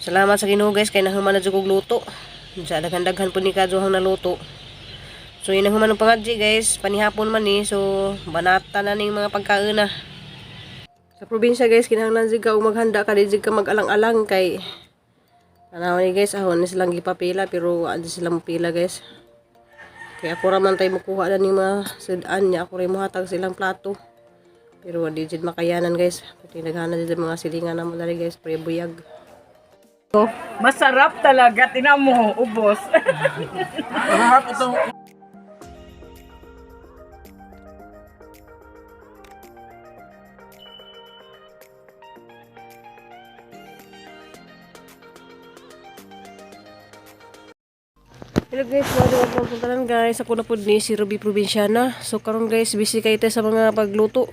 Salamat sa Ginoo, guys, kay nahuman na jud kog luto. Sa daghan-daghan po ni kadyohang naluto. So yun ang human ng pangadji, guys, panihapon man ni, so banata na ning mga pagkain na. Sa probinsya, guys, kinahanglan jud ka og maghanda ka, di jud ka mag-alang-alang kay tanaw ni, guys, ahon ni silang gipapila pero wa jud sila mopila, guys. Kaya ako ra man tay mukuha na ning mga sud-an niya, ako rin mohatag silang plato. Pero di jud makayanan, guys. Pati naghanan jud mga silingan na mo dali, guys, pre buyag. Masarap talaga. Tinan mo, ubos. Masarap itong Hello guys, mga welcome sa tanan, guys. Ako na pud ni si Ruby Provinciana. So karon, guys, busy kay ta sa mga pagluto.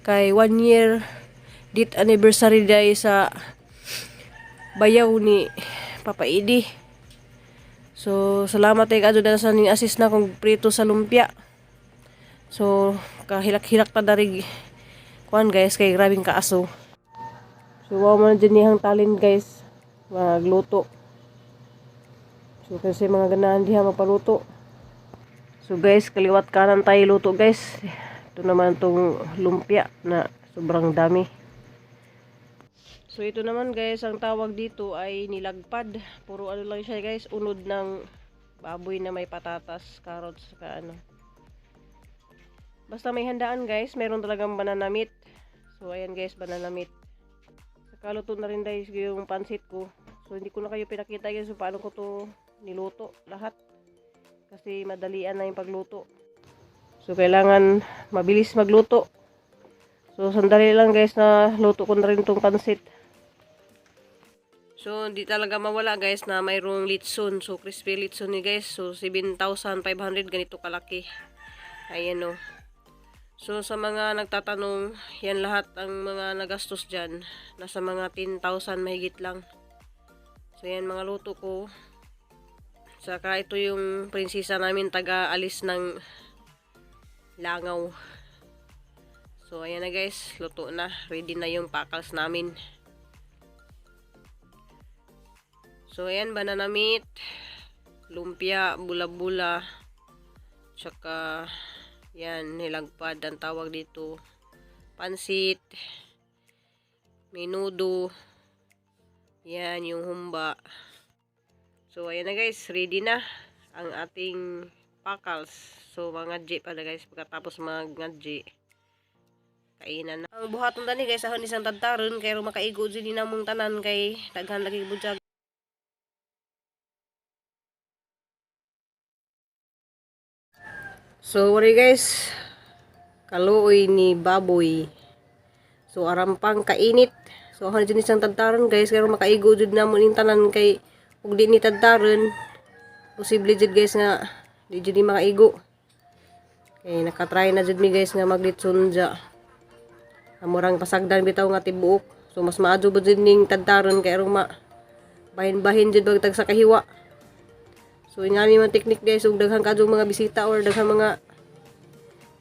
Kay one year date anniversary day sa bayaw ni Papa Idi. So salamat kay kadto sa ning assist na kong prito sa lumpia. So kahilak-hilak ta dari kuan, guys, kay grabing kaaso. So wow man jud niyang talent, guys, magluto. So kasi mga ganahan diha magpaluto. So guys, kaliwat kanan tayo luto, guys. Ito naman tong lumpia na sobrang dami. So ito naman, guys, ang tawag dito ay nilagpad. Puro ano lang siya, guys, unod ng baboy na may patatas, carrots, saka ano. Basta may handaan, guys, meron talagang banana meat. So ayan, guys, banana meat. Saka luto na rin, guys, yung pansit ko. So hindi ko na kayo pinakita, guys, kung paano ko to niluto lahat. Kasi madalian na yung pagluto. So kailangan mabilis magluto. So sandali lang, guys, na luto ko na rin tong pansit. So hindi talaga mawala, guys, na mayroong litson. So crispy litson ni, guys. So 7,500 ganito kalaki. Ayan o. So sa mga nagtatanong, yan lahat ang mga nagastos dyan. Nasa mga 10,000 mahigit lang. So yan mga luto ko. Saka ito yung prinsesa namin taga-alis ng langaw. So ayan na, guys, luto na. Ready na yung pakals namin. So ayan, banana meat, lumpia, bula-bula, tsaka yan, nilagpad ang tawag dito. Pansit, menudo, yan yung humba. So ayan na, guys, ready na ang ating pakals. So mga G pala, guys, pagkatapos mga G, kainan na. Ang buhaton tani, guys, ahon isang tadtaron kay makaigo jud ni namong tanan kay daghan lagi budyag. So wari, guys, kaluoy ni baboy. So arampang kainit. So ahon jud isang tadtaron, guys, kay makaigo jud namo ning tanan kay ug di ni tadtaron posible jud, guys, nga di jud ni makaigo. Kay nakatry na jud mi, guys, nga maglitson dya. Amurang pasagdan bitaw nga tibuok. So mas maadyo ba jud ning tadtaron kay aron ma bahin-bahin jud bagtag sa kahiwa. So ingani man technique, guys, ug daghan kadtong mga bisita or daghan mga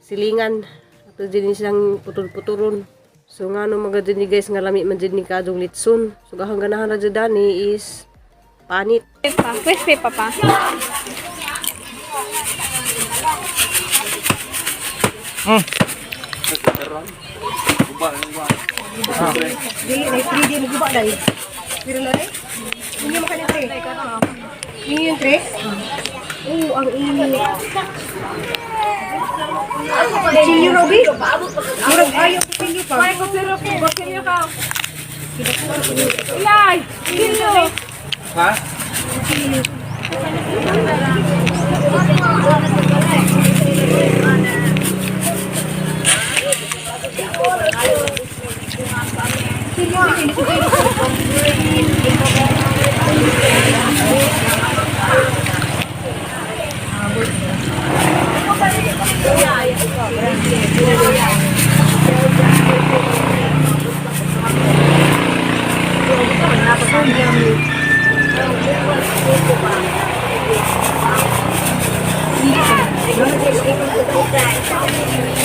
silingan. Ato jud ni silang putol-puturon. So ngano mga jud ni, guys, nga lami man jud ni kadtong litson. So gahang ganahan ra jud ani is panit. Pa, crispy pa pa. Dili na 3D mo guba dai. Pero na rin. Hindi mo kanin tre. Yung yung tre? Oo, ang init. Kutsilyo, Roby? Murag ayaw kutsilyo pa. Ay, kutsilyo, kutsilyo ka. Ilay! Kutsilyo! Ha?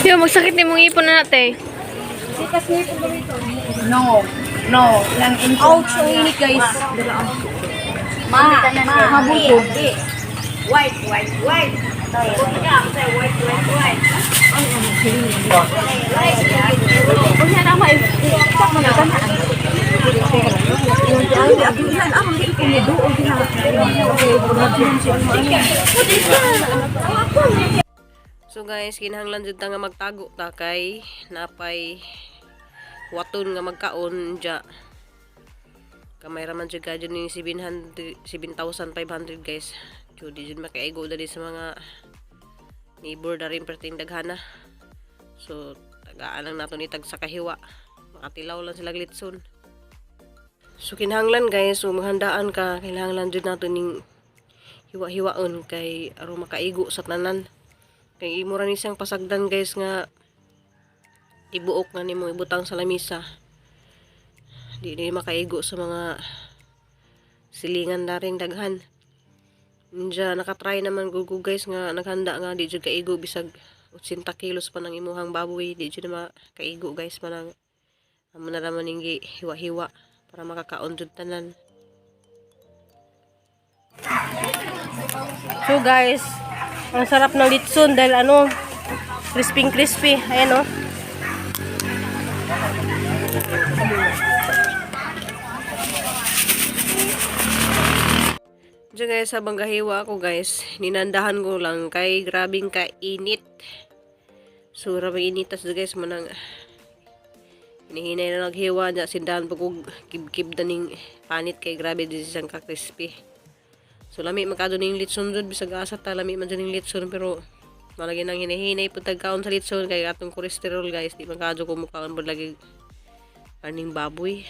Yo, magsakit ni mong ipon na natin. No. No, lang Ouch, ang init guys. Ma, ma, mabungko. White, white, white. White, white, white. So guys, kinahanglan jud ta nga magtago ta kay napay waton nga magkaon dya. Kamay ra man jud ka ni 700 7,500 guys. So di jud makaigo dali sa mga neighbor na rin perting daghana. So tagaan lang nato ni tag sa kahiwa. Makatilaw lang sila litson. So kinahanglan guys, so maghandaan ka, kinahanglan jud nato ning hiwa-hiwaon kay aron makaigo sa tanan. Kay imo ra ni siyang pasagdan guys nga tibuok nga nimo ibutang sa lamisa. Di ni makaigo sa mga silingan daring daghan. Ninja nakatry naman gugo guys nga naghanda nga di jud kaigo bisag 80 kilos pa nang imuhang baboy di jud na makaigo guys manang amo na raman ning hiwa-hiwa para makakaon jud tanan. So guys, ang sarap ng litson dahil ano, crispy crispy. Ayan oh. Diyan guys, habang gahiwa ako guys, ninandahan ko lang kay grabing kainit. So, grabing initas guys, manang hinihinay na naghiwa niya, sindahan pa kog kib-kib na ning panit kay grabe din siyang ka-crispy. So lami man kadto ning litson jud bisag asa ta lami man jud ning litson pero malagi nang hinahinay pud tagkaon sa litson kay atong cholesterol guys di man kadto ko mukaon pud lagi aning baboy.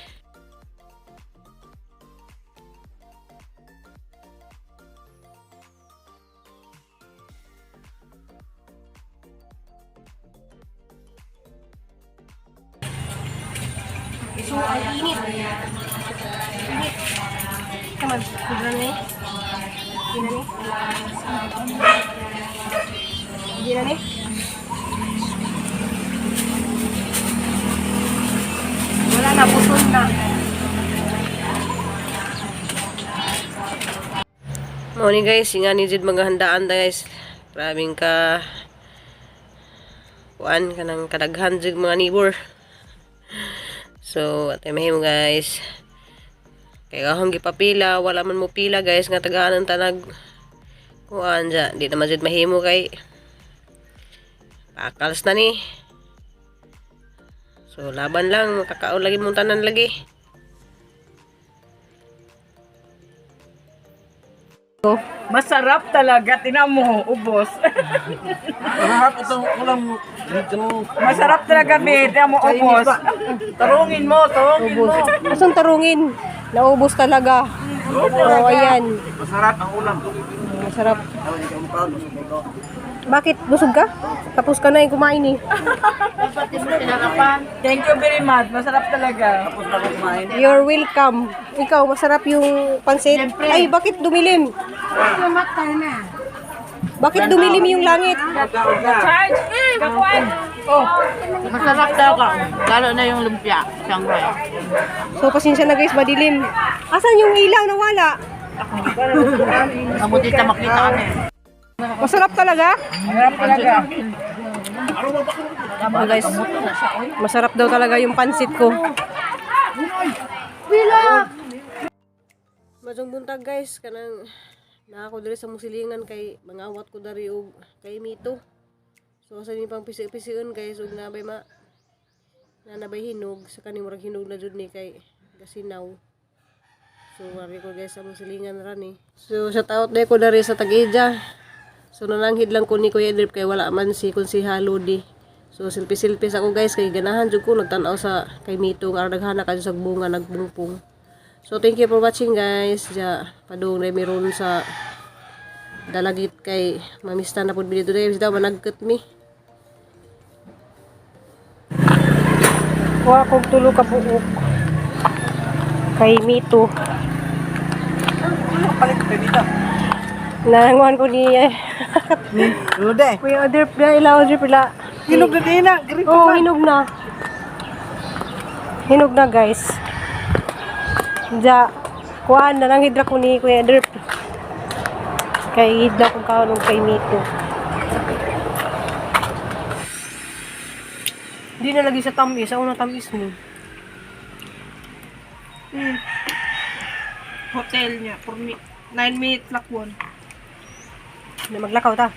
So ang init. Init. Come on, sobra na eh. Hindi na ni. Hindi na ni. Wala na, busog na. Morning guys, nga ni jud mga handaan ta guys. Grabing ka kuan kanang kadaghan jud mga neighbor. So, atay mahimo guys. Kay akong gipapila, wala man mo pila guys nga tagaan ang tanag kuan dya. Di naman jud mahimo kay pakals na ni. So, laban lang, makakaon lagi mong tanan lagi. Masarap talaga, tinan mo, ubos. Masarap itong ulam. Masarap talaga, be, tinan mo, ubos. Tarungin mo, tarungin mo. Asang tarungin? Naubos talaga. Oh, ayan. Masarap ang ulam. Masarap. Bakit? Busog ka? Tapos ka na yung kumain eh. Thank you very much, masarap talaga. Tapos na ako kumain. You're welcome. Ikaw, masarap yung pansit. Ay, bakit dumilim? Bakit dumilim yung langit? Charge! Kakuan! Oh, Masarap daw ka. Lalo na yung lumpia, Shanghai. So, pasensya na guys, madilim. Asan yung ilaw? Nawala. Mabuti ta makita kami. Masarap talaga? Masarap talaga. Oh, guys, masarap daw talaga yung pansit ko. Madyong buntag guys, kanang naa ko diri sa musilingan kay mangawat ko dari og kay mito. So sa ni pang pisi-pisiun guys ug nabay ma nanabay hinog sa kaning murag hinog na jud ni kay gasinaw. So mari ko guys sa musilingan ra ni. So shout out day ko dari sa Tag-Ija. So nananghid lang ko ni Kuya Drip kay wala man si Konsehalo di. So silpi-silpi sa ako guys kay ganahan jud ko nagtan-aw sa kay Mito nga naghana kadto sa bunga nagbungpong. So thank you for watching guys. Ja padung na meron sa dalagit kay mamista na pud mi dito guys daw managkot mi. Wa kog tulo ka buok kay Mito. Nanguan ko ni Lude. Kuya Odrip na ila Odrip ila. Hinog na din na. Oo, hinog na. Hinog na guys. Ja, kuan na lang hidra ko ni Kuya Derp. Kay hidla kong kaon og kay Mito. Di na lagi sa tamis, ako na tamis ni. Hotel niya. 9 minutes lakwon. Na maglakaw ta.